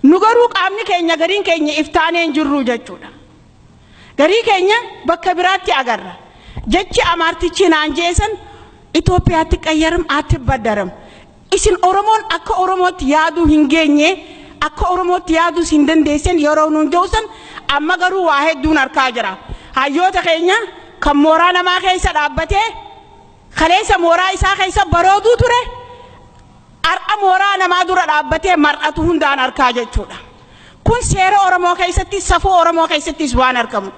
Nu garuu qaamni keenya gariin keenya iftaanee hin jirru jechuudha. Garii keenya bakka biraatti agarra. Jechi amaartichi naan jeesan Itoophiyaatti qayyaram atti baddaram. Isin Oromoon akka Oromootti yaaduu hin geenye, akka Oromootti yaaduus hin dandeessan yeroo nuun jehusan amma garuu waa hedduun harkaa jira. Hayyoota keenya kan mooraa namaa keessa dhaabbatee kaleessa mooraa isaa keessa barooduu ture har'a mooraa namaa dura dhaabbatee mar'atu hundaan harkaa jechuudha. Kun seera Oromoo keessatti, safuu Oromoo keessattis waan argamu.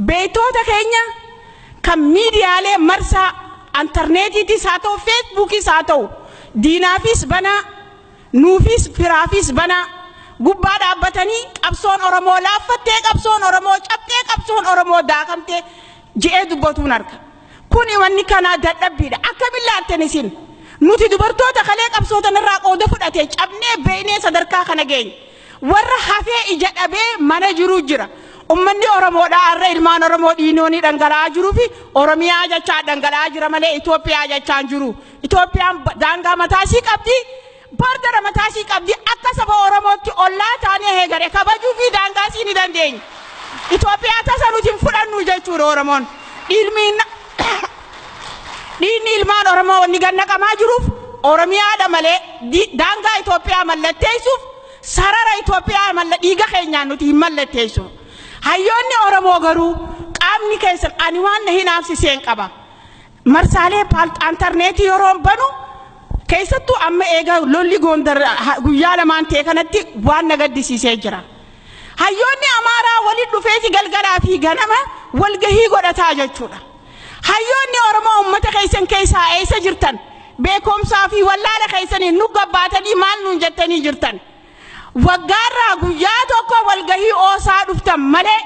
Beektoota keenya kan miidiyaalee marsaa intarneetiitis haa ta'u, feesbuukis haa ta'u, diinaafis banaa, nuufis firaafis banaa gubbaa dhaabbatanii qabsoon Oromoo laaffattee, qabsoon Oromoo cabxee, qabsoon Oromoo daakamtee je'ee dubbatuun arga. Kuni wanni kanaa dadhabbiidha. Akkamiin laaltan isin? Nuti dubartoota kalee qabsootan irraa qooda fudhate cabnee beeknee sadarkaa kana geenye. Warra hafee ija dhabee mana jiru jira. Ummanni Oromoodhaa har'a ilmaan Oromoo dhiinoonii dhangala'aa jiruu fi Oromiyaa jechaa dhangala'aa jira malee Itoophiyaa jechaa hin jiru. Itoophiyaan daangaa mataa ishii qabdi. Boordara mataa ishii qabdi. Akka saba Oromootti ollaa taanee heegare kabajuu fi daangaa ishii ni dandeenya. Itoophiyaa tasa nuti hin fudhannu jechuudha Oromoon. Dhiigni ilmaan Oromoo wanni gannaqamaa jiruuf Oromiyaadha malee daangaa Itoophiyaa mallatteessuuf sarara Itoophiyaa malla dhiiga keenyaan nuti hin mallatteessu. Hayyoonni Oromoo garuu qaamni keessan ani waan na hinaafsiseen qaba. Marsaalee intarneetii yeroo banu keessattuu amma eega lolli Gondar guyyaa lamaan ta'e kanatti waan na gaddisiisee jira. Hayyoonni Amaaraa walitti dhufeeti galgalaa fi ganama walgahii godhataa jechuudha. Hayyoonni Oromoo uummata keessan keessaa eessa jirtan? Beekumsaa fi wallaala keessanii nu gabbaatanii maal nuun jettanii jirtan? Waggaarraa guyyaa tokko walgahii oosaa dhuftan malee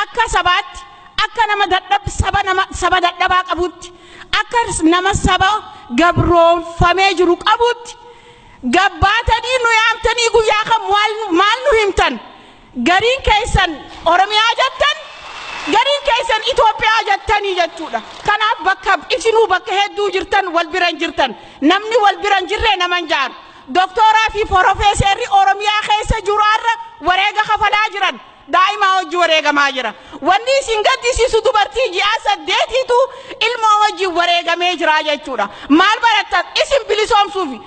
akka sabaatti, akka nama dadhab saba nama saba dadhabaa qabutti, akka nama saba gabroonfamee jiru qabutti gabbaatanii nu yaamtanii guyyaa kam maal nu himtan? Gariin keessan Oromiyaa jettan, gariin keessan Itoophiyaa jettanii jechuudha. Kanaaf bakka isinuu bakka hedduu jirtan wal bira hin jirtan. Namni wal bira hin jirre nama hin jaaru. Doktooraa fi porofeeserri Oromiyaa keessa jiru har'a wareega kafalaa jiran. Daa'ima hojii wareegamaa jira. Wanni isin gaddisiisu dubartii ji'a 8tu ilmoo wajjin wareegamee jira jechuudha. Maal barattan isin bilisoomsuufi?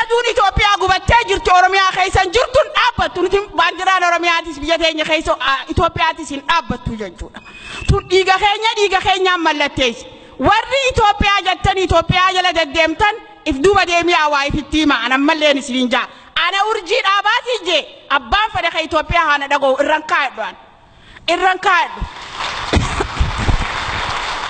Aduun Itoophiyaa gubattee jirti, Oromiyaa keessa hin jirtu, hin dhaabbattu. Nuti baandiraan Oromiyaatis biyya teenya keessa Itoophiyaatis hin dhaabbattu jechuudha. Tun dhiiga keenya dhiiga keenyaan mallatteessi. Warri Itoophiyaa jettanii Itoophiyaa jala deddeemtan if duuba deemiyaa waa ifitti hima. Ana ammalleen isiniin jaa. Ana urjii dhaabaatii jee abbaan fedhe ka Itoophiyaa haana dhaga'u irran kaa'edhu an. Irran kaa'edhu.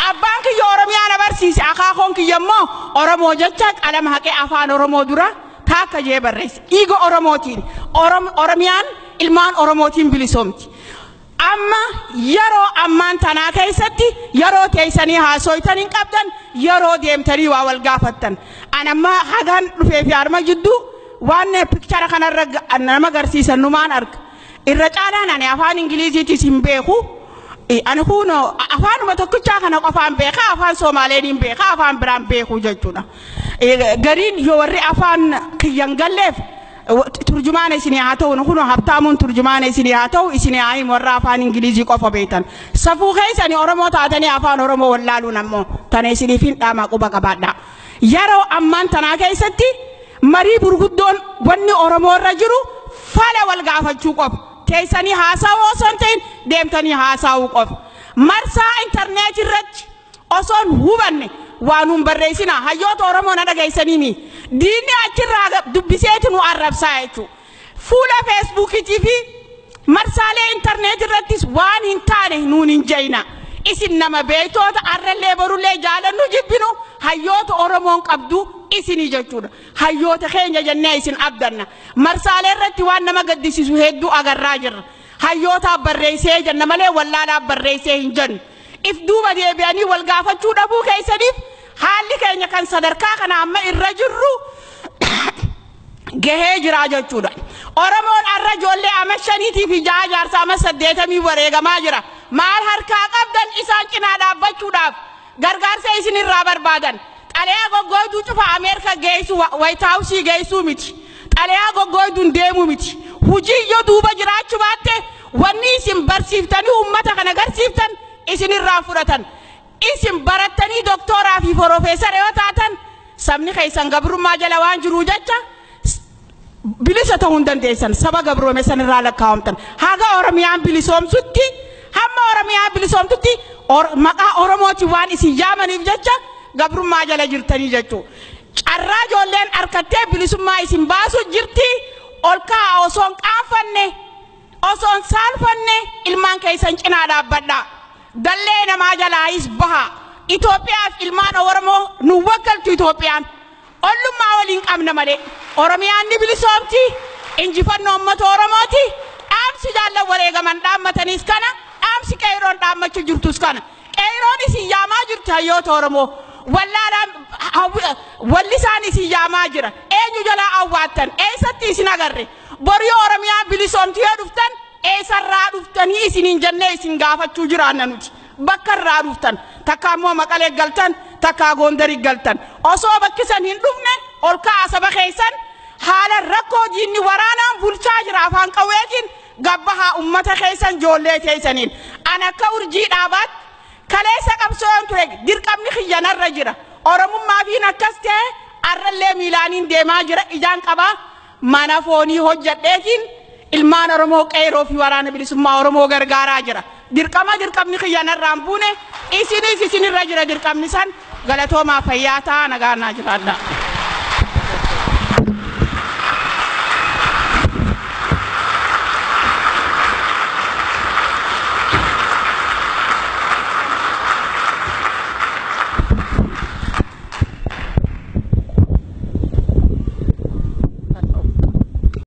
Abbaan kiyya Oromiyaa na barsiise, akaakoon kiyya immoo Oromoo jecha qalama haqee afaan Oromoo dura taakka jee barreesse. Dhiiga Oromootiin Oromiyaan ilmaan Oromootiin bilisoomti. Amma yeroo ammaan tanaa keessatti yeroo teessanii haasoytan hin qabdan, yeroo deemtanii waa wal gaafattan. An amma hagaan dhufee fi harma jidduu waan pikchara kanarra nama agarsiisan numaan arga. Irra caalaan ani afaan Ingiliziitis hin beeku. Ani kun afaanuma tokkichaa kana qofaan beeka, afaan Soomaleen hin beeka, afaan biraan beeku jechuudha. Gariin yoo warri afaan kiyyan galleef turjumaana isinii haa ta'u, kun habtaamuun turjumaana isinii haa ta'u, isinii haa himu warra afaan Ingilizii qofa beektan. Safuu keessanii Oromoo taatanii afaan Oromoo wallaaluun ammoo tana isiniif hin dhaamaa quba qabaadha. Yeroo ammaan tanaa keessatti marii gurguddoon wanni Oromoo irra jiru fala wal gaafachuu qofa. Teessanii haasawuu osoo hin ta'in deemtanii haasawuu qofa. Marsaa intarneetii irratti osoo hin hubanne waan nun barreessina. Hayyoota Oromoo na dhageessanii mi? Diinni achirraa dubbiseetu nu arrabsaa jechuudha. Fuula feesbuukiitii fi marsaalee intarneetii irrattis waan hin taane nuun hin jeeyna. Isin nama beektoota arrallee borullee jaalannu jibbinu hayyoota Oromoon qabdu isinii jechuudha. Hayyoota keenya jennee isin abdanna. Marsaalee irratti waan nama gaddisiisu hedduu agarraa jirra. Hayyootaaf barreessee jenna malee wallaalaaf barreessee hin jennu. If duuba deebi'anii wal gaafachuu dhabuu keessaniif haalli keenya kan sadarkaa kana amma irra jirru gahee jira jechuudha. Oromoon har'a ijoollee ama 5 fi 6 jaarsa ama 80 wareegamaa jira. Maal harkaa qabdan isaan cinaa dhaabbachuudhaaf gargaarsa isinirraa barbaadan. Xalayaa goggoyduu cufa Ameerika geessu, Waayit Haawusii geessuu miti. Xalayaa goggoyduun deemuu miti. Hujii yoo duuba jiraachuu baatte, wanni isin barsiiftanii uummata kana garsiiftan isinirraa fudhatan. Isin barattanii doktooraa fi profeesara yoo taatan, sabni keessan gabrummaa jala waan jiruu jecha bilisa ta'uu hin dandeessan. Saba gabroome sanirraa lakkaa'amtan. Haga Oromiyaan bilisoomsutti, hamma Oromiyaan bilisoomtutti, maqaa Oromootiin waan isin yaamaniif jecha gabrummaa jala jirtanii jechuudha. Carraa ijoolleen harkattee bilisummaa isin baasu jirti. Ol ka'a, osoo hin qaanfanne, osoo hin saalfanne ilmaan keessan cinaa dhaabbadha. Dallee namaa jalaayis baha. Itoophiyaaf ilmaan Oromoo nu waggaltu Itoophiyaan. Ollummaa waliin qabna malee. Oromiyaan ni bilisoomti. Injifannoo uummata Oromooti. Dhaamsi jaallan wareegaman dhaammataniis kana. Dhaamsi qeeroon dhaammachuu jirtus kana. Qeeroon isin yaamaa jirti, hayyoota Oromoo. Wallaalaan wallisaan isin yaamaa jira. Eenyu jalaa awwaattan? Eessatti isin agarre? Borii Oromiyaan bilisoomti yoo dhuftan, eessarraa dhuftanii isiniin jennee isin gaafachuu jiraanna nuti. Bakka irraa dhuftan, takka ammoo Maqalee galtan, takka Gondarii galtan. Osoo bakki san hin dhufne ol ka'a saba keessan. Haala rakkoo diinni waraanaan bulchaa jira afaan qawweetiin, gabbahaa ummata keessan ijoollee teessaniin. An akka urjii dhaabaatti kaleessa qabsoon ture, dirqamni kiyyanarra jira. Oromummaa fiin akkas ta'e arrallee miilaaniin deemaa jira, ijaan qabaa, mana foonii hojjedheetiin ilmaan Oromoo qeeroo fi waraana bilisummaa Oromoo gargaaraa jira. Dirqama dirqamni kiyyanarraan buune, isinis isinirra jira dirqamni san. Galatoomaa, fayyaa ta'a, nagaannaa jiraadha.